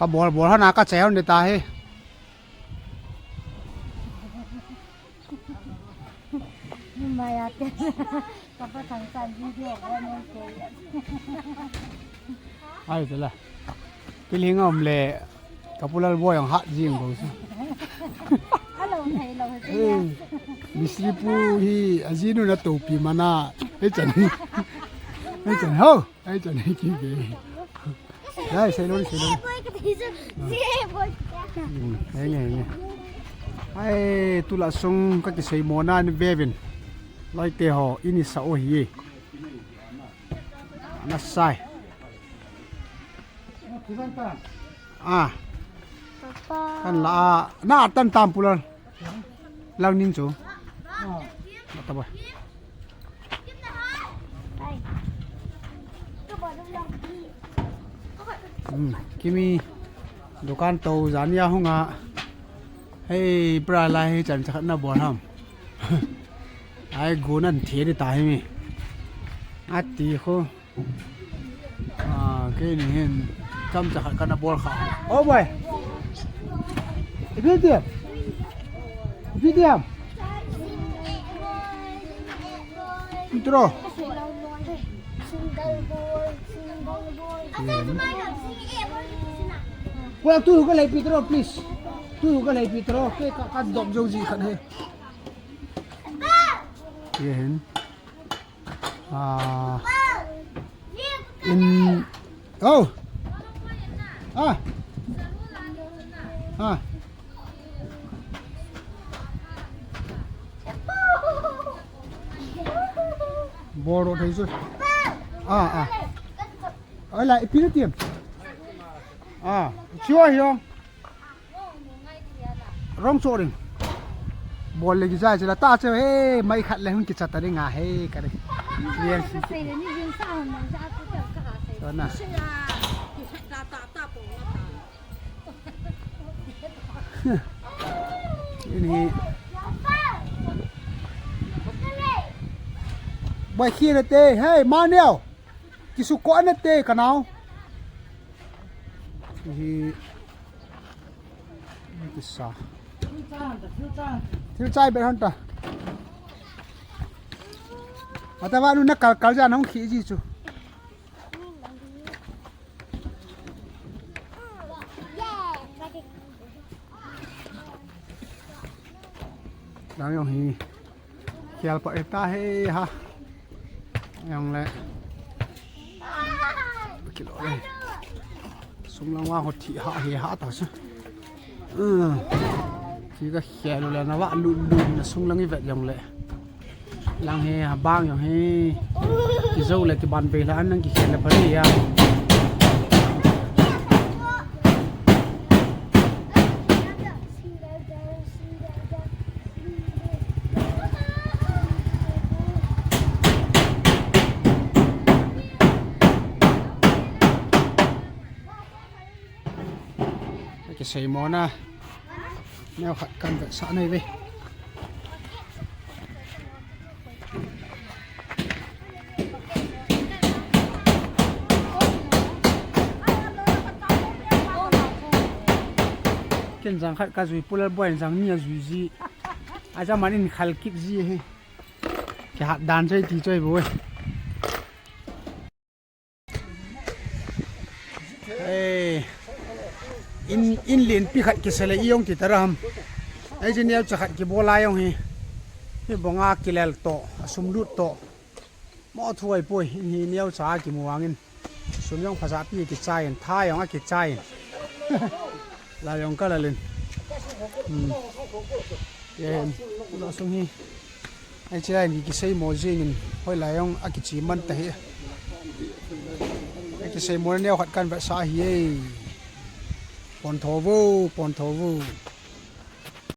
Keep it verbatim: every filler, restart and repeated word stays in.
Ka bol bol hana ka chai hon de ta hi. Maya te. Ka pa thang san video ko no ke. Ai te la. Piling om le. Ka pulal boy ang hat jing ko. Alo thei lo he. Eh, Misri pu hi ajinu na topi mana. Hei chan. Hei chan ho. Hei chan hei ki be. Dai, sei lo, sei lo. Hmm, henge, henge. Ai, tula sung ka kisei mona ni vevin. Lai te ho, ini sa o hi. Na sai. Ah. Kan la, na atan tam pulal. Lang nin chu. Mata boy. Hmm, Kimi dukan to jania hunga. Hei, bra lai hei chan chakhat na bol ham. Ai, gun an thi di ta hi mi. Ati khu. Ah, kei ni hin cham chakhat kana bol kha. Oh boy. Ipi ti? Ipi ti am? Intro. Well, tu ka lei Petro, please. Tu ka lei Petro. Ke ka ka dop jo ji khat he. Ye hin. Ah. In. Oh. Ah. Ah. Boro thei su. Ah, ah. Oi la, ipi na tiam. Ah, chiwa hiong. Rong cho ring. Bol le ki jai chila ta che he, mai khat le hun ki chat ta ring a he, ka ring. Yes. Tona. Ini. Boy khi na te, hey, Maneo. Kisu ko na te, kanao. Hi. Kisa. Thil chai ber hon ta. Mata va nu na kal kal ja nong khi ji chu. Dang yong hi. Kial pa eta he ha. Yong le. Kilo le. Sum lang wa ho thi ha he ha ta sa. Thi ka khel le na wa lu lu na sung lang i vet yong le. Lang he ha bang yong he. Ki zo le ki ban be la an nang ki khel le pa ri ya. Kisei mona. Neo khat kan vetsah nei ve. Ken jang khat ka jui pulal boy jang ni a jui ji. A ja man in khal kik ji he. Ke hat dan choi ti choi boy. Ei, in, in lenpi khat kisa le i jong ti ta ra ham. Ei, chi neocha khat kibol a jong hi. Hi bonga kilel to, a sum lut to. Mo thu ai poi, in hi neocha kimu vangin. Sum jong phajapi kichai in, tha jong a kichai in. La jong ka la len. Hmm. Yen, lo sung hi. Ei, chilai in kisei mo jing in, hoilai jong a kichi man ta hi. Ei, kisei mo neo khat kan vetsah hi ei. Pon tho vo, pon tho vo.